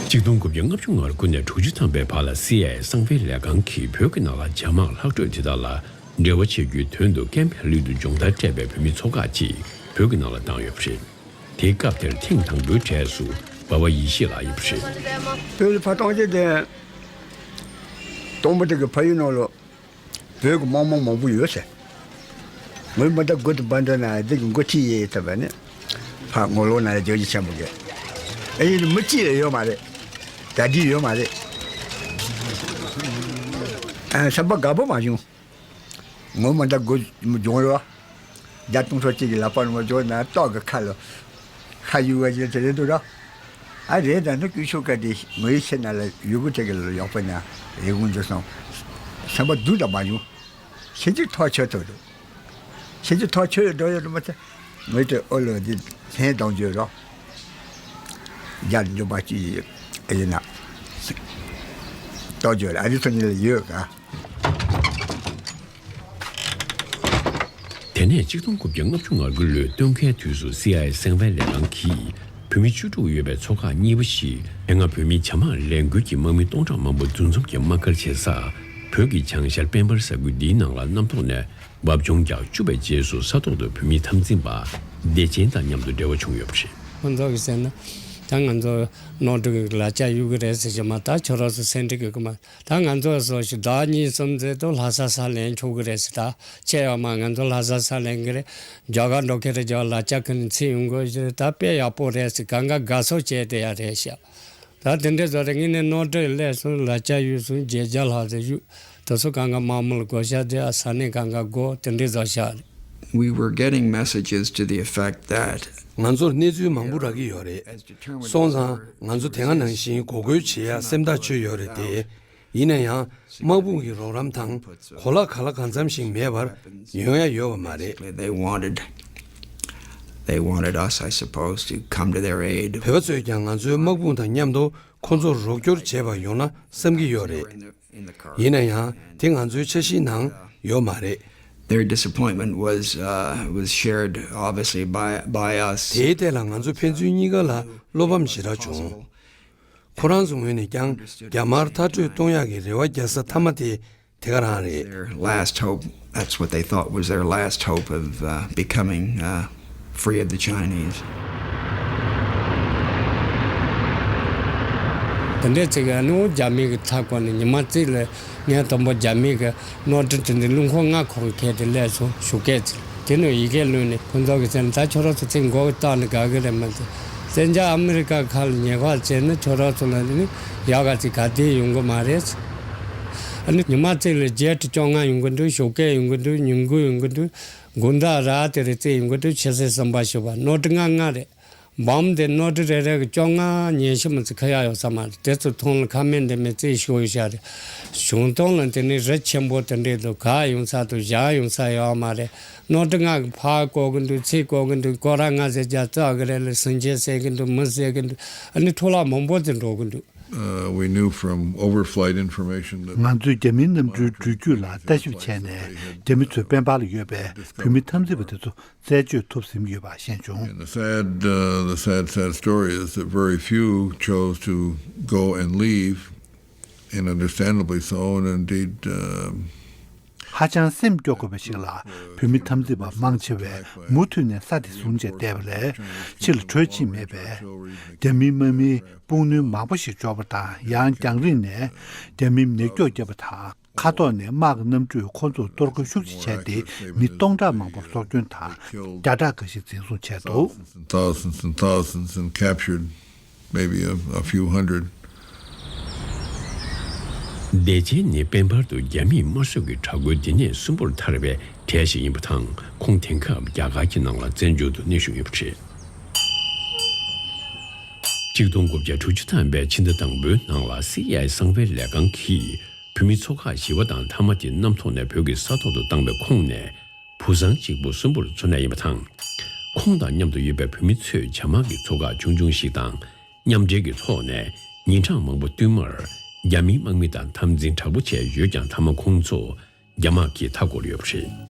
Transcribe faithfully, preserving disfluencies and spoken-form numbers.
གཅིག་སྟོང་དགུ་བརྒྱ་ལྔ་བཅུ་ང་དགུ་ནས་དྲུག་ཅུ་ཐམ་པའི་བར་ལ་སི་ཨའི་ཨེ་གསང་བའི་ལས་ཁང་གིས་བོད་ཀྱི་ནང་ལ་རྒྱ་དམག་ལྷག་འཕྲོས་དེ་དག་ལ་འབྲེལ་བ་བྱེད་རྒྱུའི་དོན་དུ་ཀན་བྷ་ལི་དུ་སྦྱོང་བརྡར་སྤྲད་པའི་བོད་མི་ཚོགས་ཁག་ཅིག་བོད་ཀྱི་ནང་ལ་བཏང་ཡོད་པ་རེད། དེའི་སྐབས་དེར་ཐེངས་དང་པོའི་གྲས་སུ་འབའ་བ་ཡེ་ཤེས་ལགས་ཡིན་པ་རེད། བོད་ལ་ཕར་གཏོང་རྒྱུ་དེ། དང་པོ་དེ་གི་ཕ་ཡུལ་ནང་ལ་བོད་ཀྱི་དམག་དམངས་མང་པོ་ཡོད་ཟེར། ངོས་མ་ད་དགུ་དང་བར་འདྲ་ན་འདི་གི་འགོ་ཁྲིད་ཡེ་ཐུབ་པ་ནི་ཕ་ངོ་ལོག་ན་ལ་རྒྱལ་གྱི་ཆེན་པོ་གི་ཨེ་ཡིན་མི་གཅིག་ལ་ཡོད་མ་རེད། གྲ་སྒྲིག་ཡོད་མ་རེད། ཨ་བསམ་པ་དགའ་པོ་མ་བྱུང་། ངོ་མ་ད་དགུ་སྦྱོང་རོགས། རྒྱ་སྟོང་ཚོ་གཅིག་གི་ལག་པར་ངོ་སྦྱོང་ན་ཏོག་གི་ཁ་ལོ། ཁ་ཡུ་བ་ཅན་དེ་རེད་འདུག་ར། ཨ་རེད་ད་ནི་ཀུ་ཤུ་ཀ་དེ་ངོས་ཤེ་ན་ལ་ཡུ་གུ་དེ་གི་ལ་ཡོག་པ་ན་རེ་གུང་འདི་སོང་། བསམ་པ་སྡུག་དང་མ་བྱུང་། ཤེ་གཅིག་ཐག་ཆོད་ཐུབ་འདུག་ཤེ་གཅིག་ཐག་ཆོད་འགྲོ་ཡོད་དུ་མ་ཚད། ངོས་དེ་ཨོ་ལོ་དེ་ལྷན་གཏོང་རྒྱུ་རོགས། རྒྱ་འཇོག་པ་ཅི་ཡིན་ཨེ་ཡིན་ན། གཏོང་རྒྱུ་ར་ཨ་རི་ཚོ་གཉིས་ལ་ཡོད་ག་དེ་ནས་གཅིག་སྟོང་དགུ་བརྒྱ་ལྔ་བཅུ་ང་དགུ་ལོའི་སྟོན་ཁའི་དུས་སུ་སི་ཨའི་ཨེ་གསང་བའི་ལས་ཁང་གིས་བོད་མི་བཅུ་དྲུག་ཡོད་པའི་ཚོགས་ཁག་གཉིས་པ་ཞིག་དེ་སྔ་བོད་མིའི་བྱ་དམག་ལས་འགུལ་གྱི་དམག་མི་སྟོང་ཕྲག་མང་པོ་འདུ་འཛོམས་ཀྱི་དམག་སྒར་བྱེད་ས་བོད་ཀྱི་བྱང་ཤར་དཔལ་འབར་ས་ཁུལ་འདིའི་ནང་ལ་གནམ་ཐོག་ནས་འབབ་ཆུང་བརྒྱ་བཅུ་བའི་རྗེས་སུ་ས་ཐོག་ཏུ་བོད་མིའི་འཐབ་འཛིང་པ་བདེ་ཆེན་དང་མཉམ་དུ་འབྲེལ་བ་བྱུང་ཡོད་པ་རེད། ཁོང་ཚོ་གིས་ཟེར་ན་ད་ང་ཚོ་ནོར་འཁྲུལ་གྱི་ལག་ཆ་གཡུག་གི་རེད་ཟེར་གྱི་མ་ད་ཁྱོད་རང་ཚོ་སེམས་ཁྲལ་གི་གི་མ། ད་ང་ཚོ་སོ་ཞིག་ཟླ་གཉིས་གསུམ་ཙམ་དུ་ལྷ་ས་ས་ལེན་ཆོག་གི་རེད་ཟེར། ད་ཆད་ཡོད་མ། ང་ཚོ་ལྷ་ས་ས་ལེན་གི་རེད། རྒྱ་གར་འགྲོ་མཁན་རེད། རྒྱ་ལག་ཆ་ཁྱོན་ནས་ཚིག་ཡོང་དགོས་ཞེས། ད་དཔེ་ཡག་པོ་རེད་ཟེར། གང་ག་དགའ་སོ་བྱས་ཏེ་ཡ་རེད་ཤག་ད་དེ་འདྲའི་བཟོ་རེད། ངས་ནས་ནོར་འཁྲུལ་སླེབས་སོང་། ལག་ཆ་གཡུག་སོང་། བརྗེད་བྱ་ལྷག་ཟེར་གཡུག་དེ་ཚོ་གང་ག་དམག་མི་ལ་བགོ་བཤའ་དེ་ས་གནས་གང་ག་བགོ་དེ་འདྲའི་བཟོ་བཞག་རེད། We were getting messages to the effect that ང་ཚོར་གནས་ཚུལ་མང་པོ་རག་གི་ཡོད་རེད། སོང་ཙང་ང་ཚོ་དེ་སྔ་ནང་བཞིན་འགོག་རྒོལ་བྱེད་ཡ་སེམས་ཐག་ཆོད་ཡོད་རེད་དེ། ཡིན་ན་ཡང་དམག་དཔུང་གི་རོགས་རམ་དང་གོ་ལག་ག་ལ་གང་འཚམ་ཞིག་མེད་པར་ཡོང་ཡ་ཡོད་པ་མ་རེད། They wanted, they wanted us, I suppose, to come to their aid. བོད་པ་ཚོས་ཀྱང་ང་ཚོའི་དམག་དཔུང་དང་མཉམ་དུ་ཁོ་ཚོར་རོགས་སྐྱོར་བྱེད་པར་ཡོང་ན་བསམ་གྱི་ཡོད་རེད། ཡིན་ན་ཡང་དེ་ང་ཚོའི་འཆར་གཞིའི་ནང་ཡོད་མ་རེད། Their disappointment was, uh, was shared, obviously, by, by us. དེའི་ཐད་ལ་ང་ཚོ་ཕན་ཚུན་གཉིས་ཀ་ལ་བློ་ཕམ་ཞེ་དྲག་བྱུང་། ཁོ་རང་ཚོའི་ངོས་ནས་ཀྱང་རྒྱ་དམར་མཐར་སྐྲོད་གཏོང་ཡག་གི་རེ་བ་རྒྱག་ས་མཐའ་མ་དེ་དེ་ག་རང་རེད། Their last hope, that's what they thought was their last hope of, uh, becoming, uh, free of the Chinese. དེ་འདྲའི་ཚིག་ཨ་ནུ་རྒྱ་མི་གི་མཐའ་བསྐོར་ནས་ཉི་མ་གཅིག་ལ་ངས་དང་པོ་རྒྱ་མི་གི་ནོར་འཁྲུལ་དེ་འདྲའི་རླུང་འཁོར་ལྔ་འཁོར་གྱི་ཁྱེར་ཏེ་སླེབས་སོང་། ཞོགས་ཀས་ཚེ་དེ་ནས་ཡི་གེ་བླུགས་ནས་ཁོ་ཚོ་གི་ཚེ་ད་ཁྱོད་རང་ཚོ་ཚིག་མགོ་གི་བཏགས་ནས་དགའ་གི་རེད་མ་ཚད། བཙན་རྒྱལ་ཨ་མི་རི་ཀ་ཁ་ལ་ཉེས་པ་བྱས་ན་ཁྱོད་རང་ཚོ་ལ་ནི་ཡག་ག་ཚིག་ག་དེ་ཡོང་གི་མ་རེད། ཨ་ནི་ཉི་མ་གཅིག་ལ་ཇེཊ་བཅོ་ལྔ་ཡོང་གི་འདུག་ཞོགས་ཀས་ཡོང་གི་འདུག་ཉིན་གུང་ཡོང་གི་འདུག་དགོང་དག་ར་དེ་རེ་རྩེ་ཡོང་གི་འདུག་ཕྱི་ཚེས་གསུམ་པ་ཞུ་བ་ནོར་འཁྲུལ་ལྔ་ལྔ་རེད། འབམ་དེ་ནོར་འཁྲུལ་རེ་རེ་གི་བཅོ་ལྔ་ཉི་ཤུ་མ་ཚད་ཁ་ཡག་ཡོད་ས་མ་རེད། དེ་ཚོ་ཐོང་ལ་ཁ་སྨན་འདི་མི་རྩེ་ཤོར་ཡོད་ཤག་རེད། བྱུང་སྟངས་ལ་དེ་ནི་རི་ཆེན་པོ་དེ་འདྲས་འདུག་ག་ཡོང་ས་འདུག་བཞག་ཡོང་ས་ཡོད་མ་རེད། ནོར་འཁྲུལ་ལྔ་གི་ཕར་བཀོག་གི་འདུག་ཚིག་བཀོག་གི་འདུག་སྐོར་ར་ལྔ་ཟེར་རྒྱ་བཙག་གི་རེད་ལ་སུན་ཆེན་ཟེར་གི་འདུག་མི་ཟེར་གི་འདུག་ཨ་ནི་འཕྲོ་བརླག་མང་པོ་ཅིག་འགྲོ་གི་འདུག Uh, we knew from overflight information that ང་ཚོས་རྒྱ་མིའི་གནམ་གྲུའི་འགྲུལ་སྐྱོད་ལ་ལྟ་ཞིབ་བྱས་ནས་རྒྱ་མི་ཚོས་དཔལ་འབར་ལ་ཡོད་པའི་བོད་མི་འཐབ་འཛིང་པ་དེ་ཚོ་རྩད་གཅོད་ཐུབ་ཟིན་ཡོད་པ་ཤེས་བྱུང་། And the sad, uh, the sad, sad story is that very few chose to go and leave, and understandably so, and indeed, um, ཧ་ཅང་སེམས་སྐྱོ་དགོས་པ་ཞིག་ལ་བོད་མི་འཐབ་འཛིང་པ་མང་ཆེ་བས་མུ་མཐུད་ནས་ས་དེ་བཟུང་བྱས་བསྡད་པ་ལས་ཕྱི་ལ་བྲོས་ཕྱིན་མེད་པས། རྒྱ་མིའི་དམག་མིས་སྤུངས་སྣོན་མང་པོ་ཞིག་འབྱོར་བ་དང་ཡང་རྒྱང་རིང་ནས་རྒྱ་མིས་མེ་སྒྱོགས་བརྒྱབ་པ་དང་། མཁའ་ཐོག་ནས་དམག་གི་གནམ་གྲུས་ཁོ་ཚོར་གཏོར་རྒོལ་ཤུགས་ཆེ་བྱས་ཏེ་མི་སྟོང་ཕྲག་མང་པོར་སྲོག་སྐྱོན་དང་བརྒྱ་ཕྲག་འགའ་ཞིག་འཛིན་བཟུང་བྱས་འདུག Thousands and thousands and captured maybe a, a few hundred. བདེ་ཆེན་ནི་དཔལ་འབར་དུ་རྒྱ་མིས་དམར་གསོད་ཀྱི་དྲག་རྒོལ་འདི་ནས་གསོན་པོར་ཐར་བའི་གྲས་ཤིག་ཡིན་པ་དང་། ཁོང་དེང་སྐབས་རྒྱ་གར་གྱི་ནང་ལ་བཙན་བྱོལ་དུ་གནས་བཞུགས་ཡོད་པ་རེད། གཅིག་སྟོང་དགུ་བརྒྱ་དྲུག་ཅུ་ཐམ་པའི་ཕྱི་ཟླ་དང་པོའི་ནང་ལ་སི་ཨའི་ཨེ་གསང་བའི་ལས་ཁང་གིས་བོད་མི་ཚོ་ཁག་བཞི་པ་དང་མཐའ་མ་དེ་གནམ་ཐོག་ནས་བོད་ཀྱི་ས་ཐོག་ཏུ་བཏང་བའི་ཁོངས་ནས། བུ་བཟང་གཅིག་པུ་གསོན་པོར་འཚོ་གནས་ཡིན་པ་དང་། ཁོང་དང་མཉམ་དུ་ཡོད་པའི་བོད་མི་ཚོས་བྱ་དམག་གི་ཚོ་ཁག་ཆུང་ཆུང་ཞིག་དང་མཉམ་འབྲེལ་གྱི་ཐོག་ནས་ཉིན་གྲངས་མང་པོ་བསྟུད་མར་རྒྱ་མིའི་དམག་མི་དང་འཐབ་འཛིང་དྲག་པོ་བྱས་ཡོད་ཀྱང་། མཐའ་མ་ཁོང་ཚོ་རྒྱ་དམག་གིས་མཐའ་བསྐོར་ཡོད་པ་རེད།